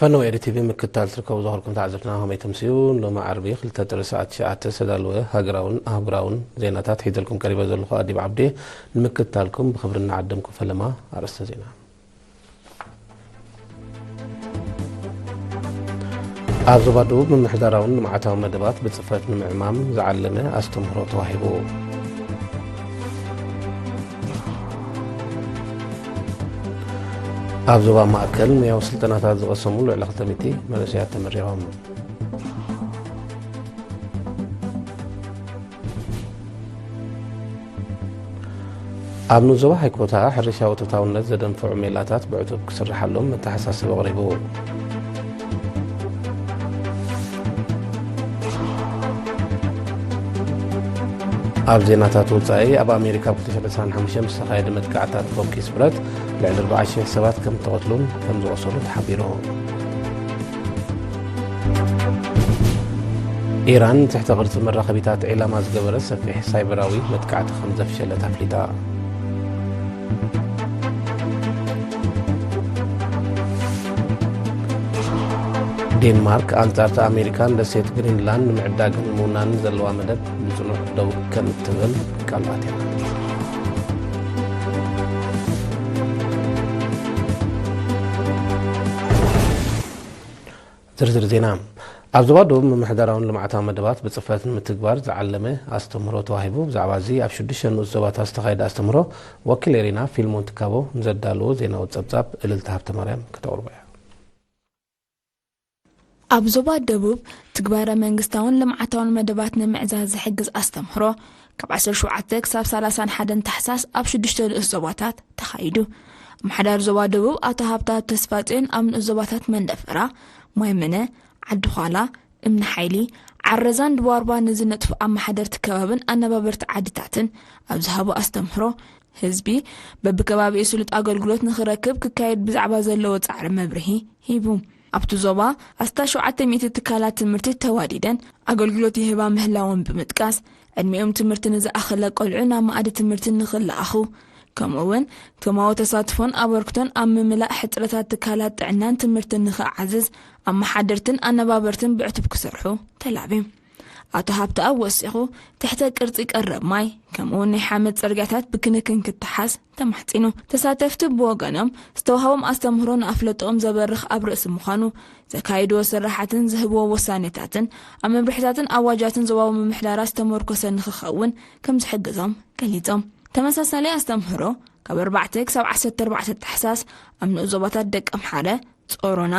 ፈነው ኤሪ ቲቪ ምክትታል ትርከቡ ዝኸርኩም ተዓዘብትና ከመይ ተምስዩ? ሎሚ ዓርቢ ክልተ ጥሪ ሰዓት ትሽዓተ ዝተዳለወ ሃገራውን ኣህጉራውን ዜናታት ሒዘልኩም ቀሪበ ዘለኹ ኣዲብ ዓብዴ። ንምክትታልኩም ብኽብሪ እናዓደምኩ ፈለማ ኣርእስተ ዜና። ኣብ ዞባ ደቡብ ምምሕዳራውን ልምዓታዊ መደባት ብጽፈት ንምዕማም ዝዓለመ ኣስተምህሮ ተዋሂቡ። ኣብ ዞባ ማእከል ሙያዊ ስልጠናታት ዝቐሰሙ ልዕሊ ክልተ ሚእቲ መንእሰያት ተመሪቖም። ኣብ ንኡስ ዞባ ሃይኮታ ሕርሻዊ ተፍታውነት ዘደንፍዑ ሜላታት ብዕቱብ ክስርሓሎም መተሓሳሰቢ ኣቕሪቡ። ኣብ ዜናታት ወጻኢ፣ ኣብ ኣሜሪካ ኣብ ክልተ ሽሕን ዕስራን ሓሙሽተን ብዝተኻየደ መጥቃዕታት ቦምብ ክስብረት ልዕሊ ኣርባዓ ሽሕ ሰባት ከም እተቐትሉን ከም ዝቖሰሉ ተሓቢሩ። ኢራን ትሕተ ቅርጺ መራኸቢታት ዒላማ ዝገበረ ሰፊሕ ሳይበራዊ መጥቃዕቲ ከም ዘፍሸለት ኣፍሊጣ። ዴንማርክ ኣንጻርቲ ኣሜሪካን ደሴት ግሪንላንድ ንምዕዳግን ንምውናንን ዘለዋ መደብ ብጽኑዕ ደው ከም እትብል ቃል ኣትያ። ዝርዝር ዜና። ኣብ ዞባ ደቡብ ምምሕዳራውን ልምዓታዊ መደባት ብጽፈት ንምትግባር ዝዓለመ ኣስተምህሮ ተዋሂቡ። ብዛዕባ እዚ ኣብ ሽዱሽተ ንኡስ ዞባታት ዝተኻየደ ኣስተምህሮ ወኪል ኤሪና ፊልሞን ትካቦ ንዘዳለዎ ዜናዊ ጸብጻብ እልልታ ሃብተማርያም ከተቕርቦ እያ። ኣብ ዞባ ደቡብ ትግባረ መንግስታውን ልምዓታውን መደባት ንምዕዛዝ ዝሕግዝ ኣስተምህሮ ካብ ዓሰርተ ሸውዓተ ክሳብ ሰላሳን ሓደን ታሕሳስ ኣብ ሽዱሽተ ንኡስ ዞባታት ተኻይዱ። ኣመሓዳሪ ዞባ ደቡብ ኣቶ ሃብተኣብ ተስፋጽዮን ኣብ ንኡስ ዞባታት መንደፈራ፣ ማይምነ፣ ዓዲ ዃላ፣ እምኒ ሓይሊ፣ ዓረዛን ድዋርባ ንዝነጥፉ ኣመሓደርቲ ከባብን ኣነባበርቲ ዓድታትን ኣብ ዝሃቦ ኣስተምህሮ፣ ህዝቢ በብከባቢኡ ስሉጥ ኣገልግሎት ንኽረክብ ክካየድ ብዛዕባ ዘለዎ ጻዕሪ መብርሂ ሂቡ። ኣብቲ ዞባ ኣስታት ሸውዓተ ሚእቲ ትካላት ትምህርቲ ተዋዲደን ኣገልግሎት ይህባ ምህላወን ብምጥቃስ፣ ዕድሚኦም ትምህርቲ ንዝኣኸለ ቆልዑ ናብ መኣዲ ትምህርቲ ንኽለኣኹ፣ ከምኡ እውን ግጥማዊ ተሳትፎን ኣበርክቶን ኣብ ምምላእ ሕጽረታት ትካላት ጥዕናን ትምህርትን ንኽዓዝዝ ኣመሓደርትን ኣነባበርትን ብዕቱብ ክሰርሑ ተላብዩ። ኣቶ ሃብተኣብ ወሲኹ፣ ትሕተ ቅርጺ ቀረብ ማይ፣ ከምኡውን ናይ ሓመድ ጽርግያታት ብክንክን ክተሓዝ ተማሕጺኑ። ተሳተፍቲ ብወገኖም፣ ዝተዋህቦም ኣስተምህሮ ንኣፍለጦኦም ዘበርኽ ኣብ ርእሲ ምዃኑ፣ ዘካይድዎ ስራሓትን ዝህብዎ ውሳኔታትን ኣብ መምርሒታትን ኣዋጃትን ዞባዊ ምምሕዳራት ዝተመርኮሰ ንኽኸውን ከም ዝሕግዞም ገሊጾም። ተመሳሳሊ ኣስተምህሮ ካብ ኣርባዕተ ክሳብ ዓሰርተ ኣርባዕተ ታሕሳስ ኣብ ንኡስ ዞባታት ደቀምሓረ፣ ጾሮና፣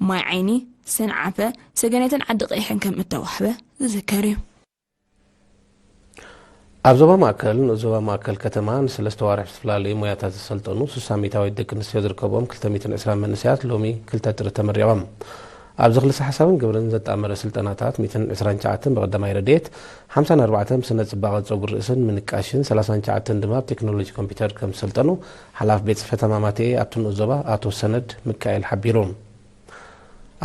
ማይ ዓይኒ፣ ሰንዓፈ፣ ሰገነትን ዓዲ ቀይሕን ከም እተዋህበ ዝዝከር እዩ። ኣብ ዞባ ማእከል፣ ንኡስ ዞባ ማእከል ከተማ ንሰለስተ ኣዋርሕ ብዝተፈላለዩ ሞያታት ዝሰልጠኑ ስሳ ሚእታዊት ደቂ ኣንስትዮ ዝርከብኦም ክልተ ሚእትን ዕስራን መንእሰያት ሎሚ ክልተ ጥሪ ተመሪቖም። ኣብዚ ክልሰ ሓሳብን ግብርን ዘጣመረ ስልጠናታት ሚእትን ዕስራን ትሽዓተን ብቐዳማይ ረድኤት፣ ሓምሳን ኣርባዕተን ብስነ ጽባቐ ጸጉሪ ርእስን ምንቃሽን፣ ሰላሳን ትሽዓተን ድማ ኣብ ቴክኖሎጂ ኮምፒውተር ከም ዝሰልጠኑ ሓላፊ ቤት ጽሕፈት ኣማማቴ ኣብቲ ንኡስ ዞባ ኣቶ ሰነድ ሚካኤል ሓቢሩ።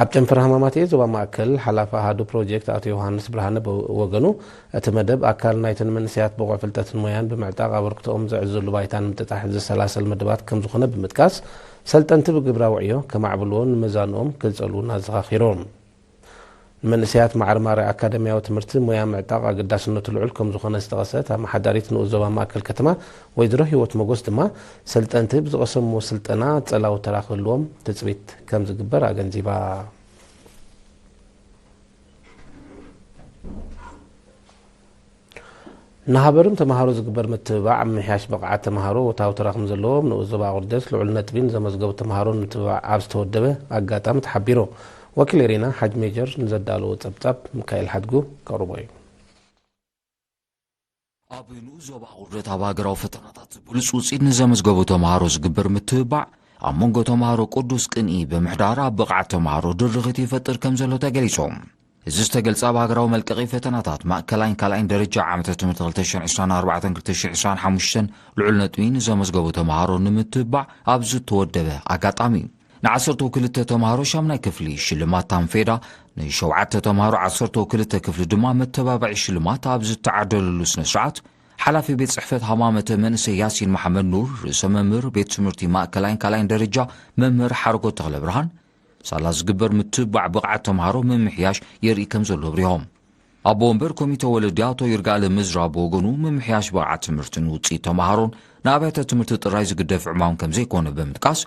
ኣብ ጨንፈር ሃማማቴ ዞባ ማእከል ሓላፊ ኣሃዱ ፕሮጀክት ኣቶ ዮሃንስ ብርሃነ ብወገኑ፣ እቲ መደብ ኣካል ናይተን መንእሰያት ብቑዕ ፍልጠትን ሞያን ብምዕጣቕ ኣበርክቶኦም ዘዕዝዙሉ ባይታ ንምጥጣሕ ዝሰላሰል መደባት ከም ዝኾነ ብምጥቃስ፣ ሰልጠንቲ ብግብራዊ ዕዮ ከማዕብልዎን ንመዛንኦም ክገልጸሉ እውን ኣዘኻኺሩ። ንመንእሰያት ማዕረ ማረ ኣካደምያዊ ትምህርቲ ሞያ ምዕጣቕ ኣገዳስነቱ ልዑል ከም ዝኾነ ዝጠቐሰት ኣመሓዳሪት ንኡስ ዞባ ማእከል ከተማ ወይዘሮ ህይወት ሞጎስ ድማ፣ ሰልጠንቲ ብዝቐሰምዎ ስልጠና ጸላዊ ተራ ክህልዎም ትጽቢት ከም ዝግበር ኣገንዚባ። ንሃበርም ተምሃሮ ዝግበር ምትብባዕ ኣብ ምምሕያሽ ብቕዓት ተምሃሮ እወታዊ ተራ ከም ዘለዎ ኣብ ንኡስ ዞባ ኣቑርደት ልዑል ነጥቢ ንዘመዝገቡ ተምሃሮ ንምትብባዕ ኣብ ዝተወደበ ኣጋጣሚ ተሓቢሩ። ወኪል ኤሪና ሓጅ ሜጀር ንዘዳለዎ ጸብጻብ ሚካኤል ሓድጉ ከቕርቦ እዩ። ኣብ ንኡስ ዞባ ኣቑርደት ኣብ ሃገራዊ ፈተናታት ብሉጽ ውጽኢት ንዘመዝገቡ ተምሃሮ ዝግበር ምትብባዕ ኣብ መንጎ ተምሃሮ ቅዱስ ቅንኢ ብምሕዳር ኣብ ብቕዓት ተምሃሮ ድርኺት ይፈጥር ከም ዘሎ ተገሊጹ። እዚ ዝተገልጸ ኣብ ሃገራዊ መልቀቒ ፈተናታት ማእከላይን ካልኣይን ደረጃ ዓመተ ትምህርቲ ክልተ ሽሕን ዕስራን ኣርባዕተን ክልተ ሽሕን ዕስራን ሓሙሽተን ልዑል ነጥቢ ንዘመዝገቡ ተምሃሮ ንምትብባዕ ኣብ ዝተወደበ ኣጋጣሚ እዩ። ንዓሰርተው ክልተ ተምሃሮ ሻምናይ ክፍሊ ሽልማት ታንፌዳ፣ ንሸውዓተ ተምሃሮ ዓሰርተው ክልተ ክፍሊ ድማ መተባብዒ ሽልማት ኣብ ዝተዓደለሉ ስነ ስርዓት፣ ሓላፊ ቤት ጽሕፈት ሃማመተ መንእሰይ ያሲን መሓመድ ኑር፣ ርእሰ መምህር ቤት ትምህርቲ ማእከላይን ካልኣይን ደረጃ መምህር ሓረጎት ተኽለ ብርሃን፣ ሳላ ዝግበር ምትብባዕ ብቕዓት ተምሃሮ ምምሕያሽ የርኢ ከም ዘሎ ኣብሪሆም። ኣቦ ወንበር ኮሚተ ወለዲ ኣቶ ይርጋለ መዝራ ብወገኑ፣ ምምሕያሽ ብቕዓት ትምህርትን ውፅኢት ተምሃሮን ንኣብያተ ትምህርቲ ጥራይ ዝግደፍ ዕማም ከም ዘይኮነ ብምጥቃስ፣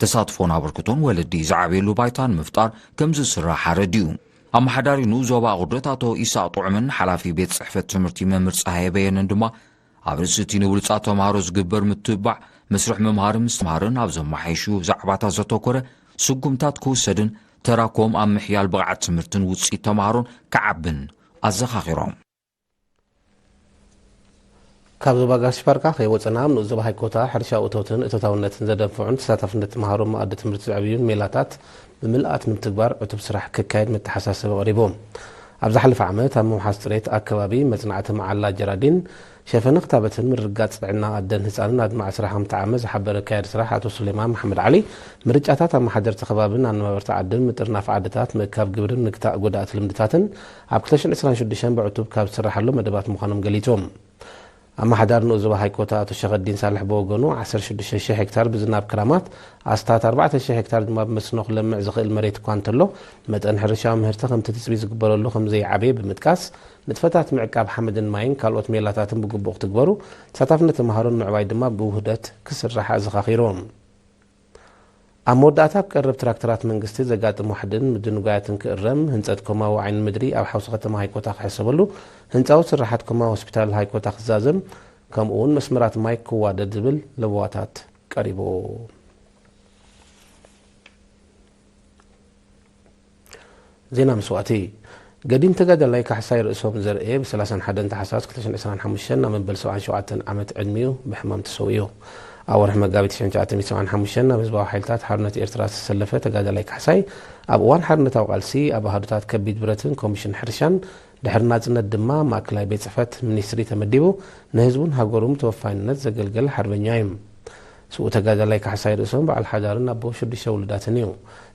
ተሳትፎን ኣበርክቶን ወለዲ ዝዓብየሉ ባይታ ንምፍጣር ከም ዝስራሕ ኣረዲኡ። ኣመሓዳሪ ንኡስ ዞባ ኣቑርደት ኣቶ ኢሳቕ ጥዑምን ሓላፊ ቤት ጽሕፈት ትምህርቲ መምህር ጸሃየ በየነን ድማ፣ ኣብ ርእሲ እቲ ንብሉጻት ተምሃሮ ዝግበር ምትብባዕ፣ መስርሕ ምምሃርን ምስትምሃርን ኣብ ዘመሓይሹ ዛዕባታት ዘተኮረ ስጉምታት ክውሰድን ተራኮም ኣብ ምሕያል ብቕዓት ትምህርትን ውጽኢት ተምሃሮን ክዓብን ኣዘኻኺሮም። ካብ ዞባ ጋሽ ባርካ ከይወፀና፣ ኣብ ንኡስ ዞባ ሃይኮታ ሕርሻዊ እቶትን እቶታውነትን ዘደንፍዑን ተሳታፍነት ተምሃሮ መኣዲ ትምህርቲ ዘዕብዩን ሜላታት ብምልኣት ንምትግባር ዕቱብ ስራሕ ክካየድ መተሓሳሰቢ ቀሪቡ። ኣብ ዝሓለፈ ዓመት ኣብ ምውሓስ ፅሬት ኣከባቢ፣ መፅናዕቲ መዓላ ጀራዲን፣ ሸፈነ ክታበትን ምርግጋፅ ጥዕና ኣደን ህፃንን ኣድማዒ ስራሕ ከም ተዓመ ዝሓበረ ኣካያዲ ስራሕ ኣቶ ሱሌማን መሓመድ ዓሊ፣ ምርጫታት ኣመሓደርቲ ከባብን ኣነባበርቲ ዓድን፣ ምጥርናፍ ዓድታት፣ ምእካብ ግብርን ምግታእ ጎዳእቲ ልምድታትን ኣብ ክልተ ሽሕን ዕስራን ሽዱሽተን ብዕቱብ ካብ ዝስራሓሎም መደባት ምዃኖም ገሊፁ። ኣመሓዳሪ ንኡስ ዞባ ሃይኮታ ኣቶ ሸኸዲን ሳልሕ ብወገኑ፣ ዓሰርተ ሽዱሽተ ሽሕ ሄክታር ብዝናብ ክራማት፣ ኣስታት ኣርባዕተ ሽሕ ሄክታር ድማ ብመስኖ ክለምዕ ዝኽእል መሬት እኳ እንተሎ፣ መጠን ሕርሻዊ ምህርቲ ከምቲ ትፅቢት ዝግበረሉ ከም ዘይዓበየ ብምጥቃስ፣ ንጥፈታት ምዕቃብ ሓመድን ማይን ካልኦት ሜላታትን ብግቡእ ክትግበሩ፣ ተሳታፍነት ተምሃሮን ምዕባይ ድማ ብውህደት ክስራሕ ኣዘኻኺሩ። ኣብ መወዳእታ፣ ኣብ ቀረብ ትራክተራት መንግስቲ ዘጋጥም ዋሕድን ምድንጓያትን ክእረም፣ ህንጸት ኮማዊ ዓይኒ ምድሪ ኣብ ሓውሲ ከተማ ሃይኮታ ክሕሰበሉ፣ ህንጻዊ ስርሓት ኮማዊ ሆስፒታል ሃይኮታ ክዛዘም፣ ከምኡ እውን መስመራት ማይ ክዋደድ ዝብል ለበዋታት ቀሪቡ። ዜና መስዋእቲ። ገዲም ተጋዳላይ ካሕሳይ ርእሶም ዘርኤ ብ ሰላሳን ሓደን ታሕሳስ ክልተ ሽሕን ዕስራን ሓሙሽተን ናብ መበል ሰብዓን ሸውዓተን ዓመት ዕድሚኡ ብሕማም ተሰዊኡ። ኣብ ወርሒ መጋቢት ሽሕን ትሽዓተ ሚእትን ሰብዓን ሓሙሽተን ናብ ህዝባዊ ሓይልታት ሓርነት ኤርትራ ዝተሰለፈ ተጋዳላይ ካሕሳይ፣ ኣብ እዋን ሓርነታዊ ቃልሲ ኣብ ኣሃዱታት ከቢድ ብረትን ኮሚሽን ሕርሻን፣ ድሕሪ ናጽነት ድማ ማእከላይ ቤት ጽሕፈት ሚኒስትሪ ተመዲቡ ንህዝቡን ሃገሩን ብተወፋይነት ዘገልገለ ሓርበኛ እዩ። ስዉእ ተጋዳላይ ካሕሳይ ርእሶም በዓል ሓዳርን ኣቦ ሽዱሽተ ውሉዳትን እዩ።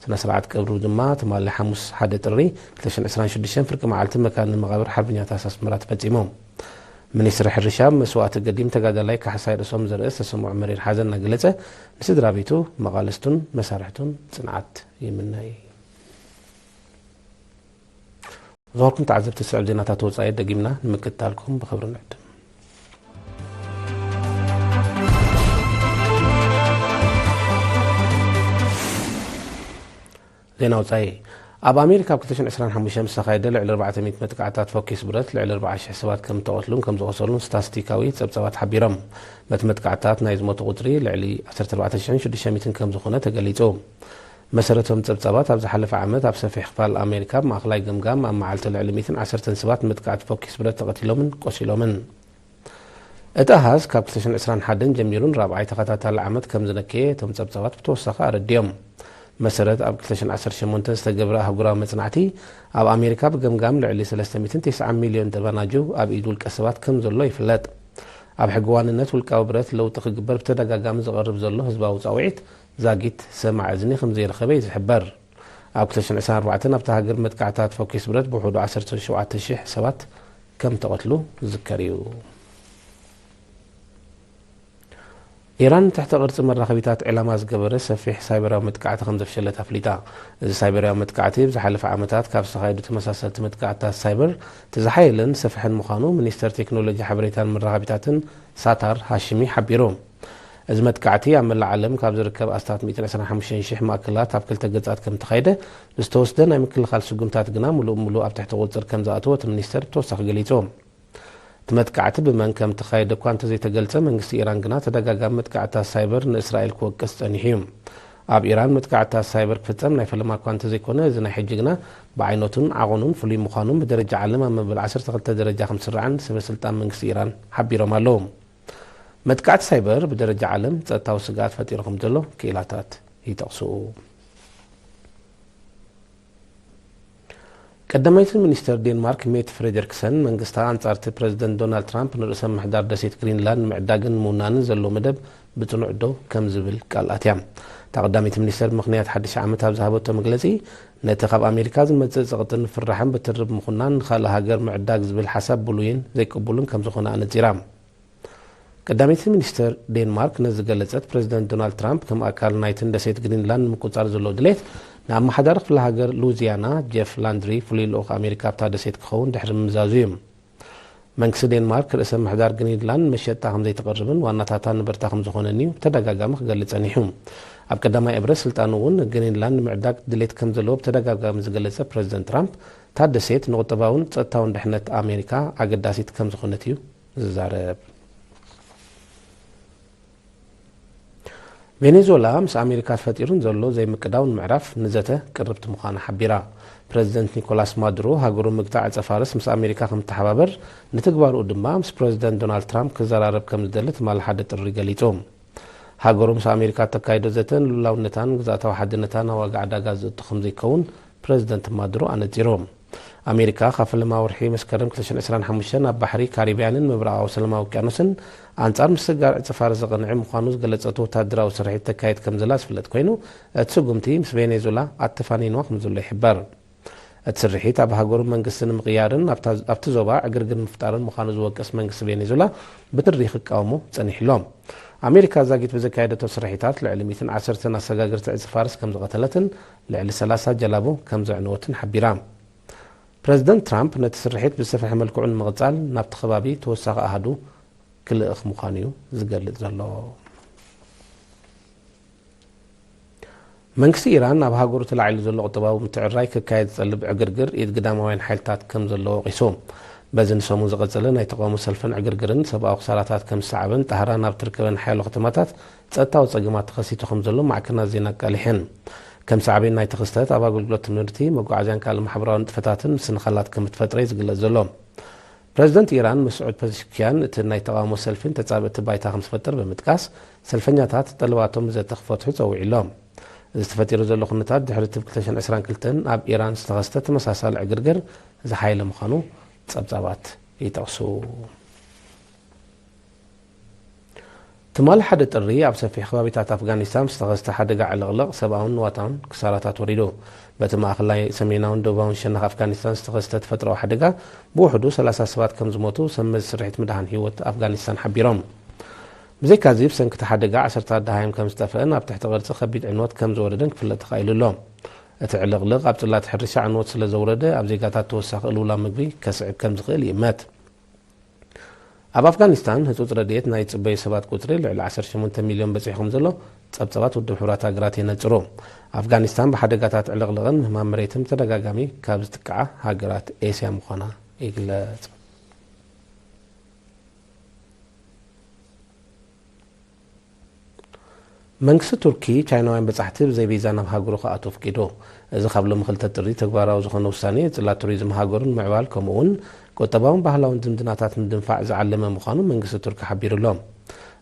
ስነ ስርዓት ቀብሩ ድማ ትማሊ ሓሙስ ሓደ ጥሪ ክልተ ሽሕን ዕስራን ሽዱሽተን ፍርቂ መዓልቲ መካነ መቓብር ሓርበኛታት ኣስመራ ተፈጺሙ። ሚኒስትሪ ሕርሻ፣ መስዋእቲ ገዲም ተጋዳላይ ካሕሳይ ርእሶም ዘርኤ ዝተሰምዖ መሪር ሓዘን እናገለጸ፣ ንስድራ ቤቱ፣ መቓልስቱን መሳርሕቱን ጽንዓት ይምነ። ዝኸበርኩም ተዓዘብቲ፣ ዝስዕብ ዜናታት ወጻኢ ደጊምና ንምክትታልኩም ብኽብሪ ንዕድም። ዜና ወጻኢ። ኣብ ኣሜሪካ ኣብ ክልተ ሽሕን ዕስራን ሓሙሽተን ዝተኻየደ ልዕሊ ኣርባዕተ ሚእቲ መጥቃዕታት ፈኲስ ብረት፣ ልዕሊ ኣርባዓ ሽሕ ሰባት ከም ዝተቐትሉን ከም ዝቖሰሉን ስታስቲካዊ ጸብጻባት ሓቢሮም። በቲ መጥቃዕታት ናይ ዝሞቱ ቁጽሪ ልዕሊ ዓሰርተ ኣርባዕተ ሽሕን ሽዱሽተ ሚእትን ከም ዝኾነ ተገሊጹ። መሰረቶም ጸብጻባት፣ ኣብ ዝሓለፈ ዓመት ኣብ ሰፊሕ ክፋል ኣሜሪካ፣ ኣብ ማእከላይ ገምጋም፣ ኣብ መዓልቲ ልዕሊ ሚእትን ዓሰርተን ሰባት መጥቃዕቲ ፈኲስ ብረት ተቐቲሎምን ቆሲሎምን። እቲ ኣሃዝ ካብ ክልተ ሽሕን ዕስራን ሓደን ጀሚሩ ንራብዓይ ተኸታታሊ ዓመት ከም ዝነከየ እቶም ጸብጻባት ብተወሳኺ ኣረዲኦም። መሰረት ኣብ ክልተ ሽሕን ዓሰርተ ሸሞንተን ዝተገብረ ኣህጉራዊ መጽናዕቲ፣ ኣብ ኣሜሪካ ብገምጋም ልዕሊ ሰለስተ ሚእትን ተስዓን ሚልዮን ደባናጁ ኣብ ኢድ ውልቀ ሰባት ከም ዘሎ ይፍለጥ። ኣብ ሕጊ ዋንነት ውልቃዊ ብረት ለውጢ ክግበር ብተደጋጋሚ ዝቐርብ ዘሎ ህዝባዊ ጻውዒት ዛጊት ሰማዒ እዝኒ ከም ዘይረኸበ እዩ ዝሕበር። ኣብ ክልተ ሽሕን ዕስራን ኣርባዕተን ኣብታ ሃገር መጥቃዕታት ፈኲስ ብረት ብውሕዱ ዓሰርተ ሸውዓተ ሽሕ ሰባት ከም ተቐትሉ ዝዝከር እዩ። ኢራን ትሕተ ቅርጺ መራኸቢታት ዕላማ ዝገበረ ሰፊሕ ሳይበራዊ መጥቃዕቲ ከም ዘፍሸለት ኣፍሊጣ። እዚ ሳይበራዊ መጥቃዕቲ፣ ኣብ ዝሓለፈ ዓመታት ካብ ዝተኻየዱ ተመሳሰልቲ መጥቃዕትታት ሳይበር፣ እቲ ዝሓየለን ዝሰፍሐን ምዃኑ ሚኒስተር ቴክኖሎጂ ሓበሬታን መራኸቢታትን ሳታር ሃሽሚ ሓቢሩ። እዚ መጥቃዕቲ፣ ኣብ መላእ ዓለም ካብ ዝርከብ ኣስታት ሚእትን ዕስራን ሓሙሽተን ሽሕ ማእከላት ኣብ ክልተ ገጻት ከም ተኻየደ፣ ብዝተወስደ ናይ ምክልኻል ስጉምታት ግና፣ ምሉእ ብምሉእ ኣብ ትሕቲ ቁጽጽር ከም ዝኣተወ እቲ ሚኒስተር ብተወሳኺ ገሊጹ። እቲ መጥቃዕቲ ብመን ከም ተኻየደ እኳ እንተዘይተገልጸ፣ መንግስቲ ኢራን ግና ተደጋጋሚ መጥቃዕትታት ሳይበር ንእስራኤል ክወቅስ ጸኒሑ እዩ። ኣብ ኢራን መጥቃዕትታት ሳይበር ክፍጸም ናይ ፈለማ እኳ እንተዘይኮነ፣ እዚ ናይ ሕጂ ግና ብዓይነቱን ዓቐኑን ፍሉይ ምዃኑን፣ ብደረጃ ዓለም ኣብ መበል ዓሰርተ ክልተ ደረጃ ከም ዝስራዕን ሰበ ስልጣን መንግስቲ ኢራን ሓቢሮም ኣለዉ። መጥቃዕቲ ሳይበር ብደረጃ ዓለም ጸጥታዊ ስግኣት ፈጢሩ ከም ዘሎ ክኢላታት ይጠቕሱ። ቀዳማይቲ ሚኒስተር ዴንማርክ ሜት ፍሬደሪክሰን፣ መንግስታ ኣንጻርቲ ፕረዚደንት ዶናልድ ትራምፕ ንርእሰ ምሕዳር ደሴት ግሪንላንድ ንምዕዳግን ንምውናንን ዘለዎ መደብ ብጽኑዕ ደው ከም ዝብል ቃል ኣትያ። እታ ቀዳመይቲ ሚኒስተር ብምኽንያት ሓድሽ ዓመት ኣብ ዝሃበቶ መግለጺ፣ ነቲ ካብ ኣሜሪካ ዝመጽእ ጸቕጢን ፍርራሕን ብትርብ ምኹናን ንኻልእ ሃገር ምዕዳግ ዝብል ሓሳብ ብሉይን ዘይቅቡልን ከም ዝኾነ ኣነጺራ። ቀዳመይቲ ሚኒስተር ዴንማርክ ነዚ ዝገለጸት፣ ፕረዚደንት ዶናልድ ትራምፕ ከም ኣካል ናይትን ደሴት ግሪንላንድ ንምቁጽጻር ዘለዎ ድሌት ንኣመሓዳሪ ክፍለ ሃገር ሉዚያና ጀፍ ላንድሪ ፍሉይ ልኡኽ ኣሜሪካ ኣብታ ደሴት ክኸውን ድሕሪ ምምዛዙ እዩ። መንግስቲ ዴንማርክ ርእሰ ምሕዳር ግሪንላንድ መሸጣ ከም ዘይተቕርብን ዋናታታ ንበርታ ከም ዝኾነን እዩ ብተደጋጋሚ ክገልጽ ጸኒሑ። ኣብ ቀዳማይ እብረ ስልጣኑ እውን ግሪንላንድ ምዕዳግ ድሌት ከም ዘለዎ ብተደጋጋሚ ዝገለጸ ፕረዚደንት ትራምፕ፣ እታ ደሴት ንቁጠባውን ጸጥታውን ድሕነት ኣሜሪካ ኣገዳሲት ከም ዝኾነት እዩ ዝዛረብ። ቬኔዙዌላ ምስ ኣሜሪካ ተፈጢሩ ንዘሎ ዘይምቅዳው ንምዕራፍ ንዘተ ቅርብቲ ምዃና ሓቢራ። ፕረዚደንት ኒኮላስ ማዱሮ ሃገሩ ምግታዕ ዕጸ ፋርስ ምስ ኣሜሪካ ከም እተሓባበር፣ ንትግባርኡ ድማ ምስ ፕረዚደንት ዶናልድ ትራምፕ ክዘራረብ ከም ዝደሊ ትማሊ ሓደ ጥሪ ገሊጹ። ሃገሩ ምስ ኣሜሪካ እተካይዶ ዘተ ንልኡላውነታን ግዝኣታዊ ሓድነታን ኣብ ዋጋ ዕዳጋ ዘእቱ ከም ዘይከውን ፕረዚደንት ማዱሮ ኣነጺሩ። ኣሜሪካ ካብ ፈለማ ወርሒ መስከረም ክልተ ሽሕን ዕስራን ሓሙሽተን ኣብ ባሕሪ ካሪብያንን ምብራቓዊ ሰላማዊ ውቅያኖስን ኣንጻር ምስግጋር ዕጸ ፋርስ ዘቕንዐ ምዃኑ ዝገለጸቶ ወታደራዊ ስርሒት ተካይድ ከም ዘላ ዝፍለጥ ኮይኑ፣ እቲ ስጉምቲ ምስ ቬኔዙዌላ ኣተፋኒንዋ ከም ዘሎ ይሕበር። እቲ ስርሒት ኣብ ሃገሩ መንግስቲ ንምቕያርን ኣብታ-፣ ኣብቲ ዞባ ዕግርግር ንምፍጣርን ምዃኑ ዝወቅስ መንግስቲ ቬኔዙዌላ ብትሪ ክቃወሞ ጸኒሑ ኣሎ። ኣሜሪካ ዛጊት ብዘካየደቶ ስርሒታት ልዕሊ ሚእትን ዓሰርተን ኣሰጋገርቲ ዕጸ ፋርስ ከም ዝቐተለትን ልዕሊ ሰላሳ ጀላቡ ከም ዘዕነወትን ሓቢራ። ፕረዚደንት ትራምፕ ነቲ ስርሒት ብዝሰፍሐ መልክዑ ንምቕጻል ናብቲ ከባቢ ተወሳኺ ኣሃዱ ክልእኽ ምዃኑ እዩ ዝገልጽ ዘሎ። መንግስቲ ኢራን ኣብ ሃገሩ ተላዒሉ ዘሎ ቁጠባዊ ምትዕርራይ ክካየድ ዝጠልብ ዕግርግር ኢድ ግዳማውያን ሓይልታት ከም ዘሎ ወቒሱ። በዚ ንሰሙን ዝቐጸለ ናይ ተቓውሞ ሰልፍን ዕግርግርን ሰብኣዊ ክሳራታት ከም ዝሰዓበን ጣህራን ኣብ ትርከበን ሓያሎ ከተማታት ጸጥታዊ ጸገማት ተኸሲቱ ከም ዘሎ ማዕከናት ዜና ኣቃሊሐን። ከም ሳዕቤን ናይቲ ክስተት ኣብ ኣገልግሎት ትምህርቲ፣ መጓዓዝያን ካልእ ማሕበራዊ ንጥፈታትን ምስንኻላት ከም እትፈጥረ እዩ ዝግለጽ ዘሎ። ፕረዚደንት ኢራን መስዑድ ፐዚሽክያን እቲ ናይ ተቓውሞ ሰልፊን ተጻብእቲ ባይታ ከም ዝፈጥር ብምጥቃስ፣ ሰልፈኛታት ጠለባቶም ብዘተ ክፈትሑ ጸዊዑ ኣሎ። እዚ ተፈጢሩ ዘሎ ኩነታት ድሕሪ እቲ ብ ክልተ ሽሕን ዕስራን ክልተን ኣብ ኢራን ዝተኸስተ ተመሳሳሊ ዕግርግር ዝሓየለ ምዃኑ ጸብጻባት ይጠቕሱ። ትማሊ ሓደ ጥሪ ኣብ ሰፊሕ ከባቢታት ኣፍጋኒስታን ዝተኸስተ ሓደጋ ዕልቕልቕ ሰብኣውን ንዋታውን ክሳራታት ወሪዱ። በቲ ማእኸላይ ሰሜናውን ደቡባውን ሸነኽ ኣፍጋኒስታን ዝተኸስተ ተፈጥሮኣዊ ሓደጋ ብውሕዱ ሰላሳ ሰባት ከም ዝሞቱ ሰብ መዚ ስርሒት ምድሓን ህይወት ኣፍጋኒስታን ሓቢሮም። ብዘይካዚ ብሰንኪ እቲ ሓደጋ ዓሰርታት ደሃዮም ከም ዝጠፍአን ኣብ ትሕቲ ቅርጺ ከቢድ ዕንወት ከም ዝወረደን ክፍለጥ ተኻኢሉ ኣሎ። እቲ ዕልቕልቕ ኣብ ጽላት ሕርሻ ዕንወት ስለ ዘውረደ ኣብ ዜጋታት ተወሳኺ ቅልውላው ምግቢ ከስዕብ ከም ዝኽእል ይእመት። ኣብ ኣፍጋኒስታን ህጹጽ ረድኤት ናይ ዝጽበዩ ሰባት ቁጽሪ ልዕሊ ዓሰርተ ሸሞንተ ሚልዮን በጺሑ ከም ዘሎ ጸብጻባት ውድብ ሕቡራት ሃገራት የነጽሩ። ኣፍጋኒስታን ብሓደጋታት ዕልቕልቕን ምህማም መሬትን ብተደጋጋሚ ካብ ዝጥቅዓ ሃገራት ኤስያ ምዃና ይግለጽ። መንግስቲ ቱርኪ ቻይናውያን በጻሕቲ ብዘይ ቪዛ ናብ ሃገሩ ክኣትዉ ኣፍቂዱ። እዚ ካብ ሎሚ ክልተ ጥሪ ተግባራዊ ዝኾነ ውሳኔ፣ ጽላት ቱሪዝም ሃገሩ ንምዕባል ከምኡ እውን ቁጠባውን ባህላውን ዝምድናታት ንምድንፋዕ ዝዓለመ ምዃኑ መንግስቲ ቱርኪ ሓቢሩ ኣሎ።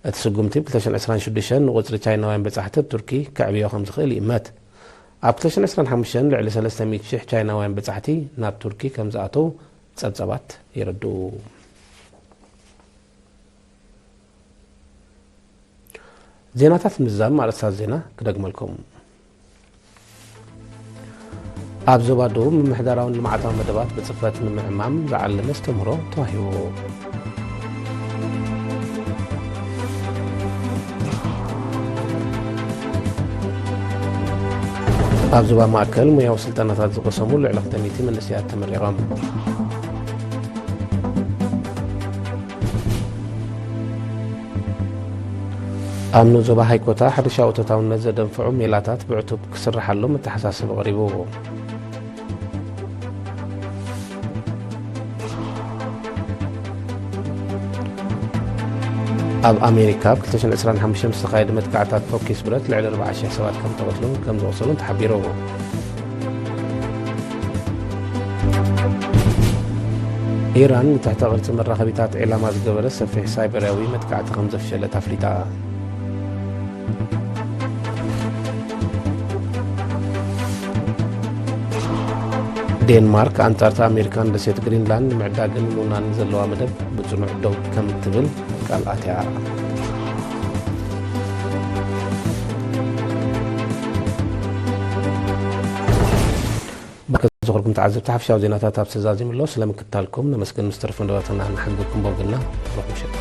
እቲ ስጉምቲ ብ ክልተ ሽሕን ዕስራን ሽዱሽተን ንቁጽሪ ቻይናውያን በጻሕቲ ኣብ ቱርኪ ከዕብዮ ከም ዝኽእል ይእመት። ኣብ ክልተ ሽሕን ዕስራን ሓሙሽተን ልዕሊ ሰለስተ ሚእቲ ሽሕ ቻይናውያን በጻሕቲ ናብ ቱርኪ ከም ዝኣተዉ ጸብጻባት የረድኡ። ዜናታት ምዝዛም ኣርእስታት ዜና ክደግመልኩም። ኣብ ዞባ ደቡብ ምምሕዳራውን ልምዓታዊ መደባት ብጽፈት ንምዕማም ዝዓለመ ኣስተምህሮ ተዋሂቡ። ኣብ ዞባ ማእከል ሙያዊ ስልጠናታት ዝቐሰሙ ልዕሊ ክልተ ሚእቲ መንእሰያት ተመሪቖም። ኣብ ንኡስ ዞባ ሃይኮታ ሕርሻዊ እቶታውነት ዘደንፍዑ ሜላታት ብዕቱብ ክስርሓሎም መተሓሳሰቢ ቀሪቡ። ኣብ ኣሜሪካ ኣብ ክልተ ሽሕን ዕስራን ሓሙሽተን ዝተኻየደ መጥቃዕታት ቶኪስ ብረት ልዕሊ ኣርባዓ ሽሕ ሰባት ከም ተቐትሉን ከም ዝቖሰሉን ተሓቢሩ። ኢራን ንትሕተ ቅርጺ መራኸቢታት ዒላማ ዝገበረ ሰፊሕ ሳይበራዊ መጥቃዕቲ ከም ዘፍሸለት ኣፍሊጣ። ዴንማርክ ኣንጻርቲ ኣሜሪካን ደሴት ግሪንላንድ ንምዕዳግን ምውናንን ዘለዋ መደብ ብጽኑዕ ደው ከም ትብል ቃል ኣትያ። ብርክት ዝኾንኩም ተዓዘብቲ ሓፈሻዊ ዜናታት ኣብ ተዛዚሙ ኣሎ። ስለምክትታልኩም ነመስግን። ምስ ተረፈ መደባትና ንሓግዘኩም ቦግና። ብሩኽ ምሸት።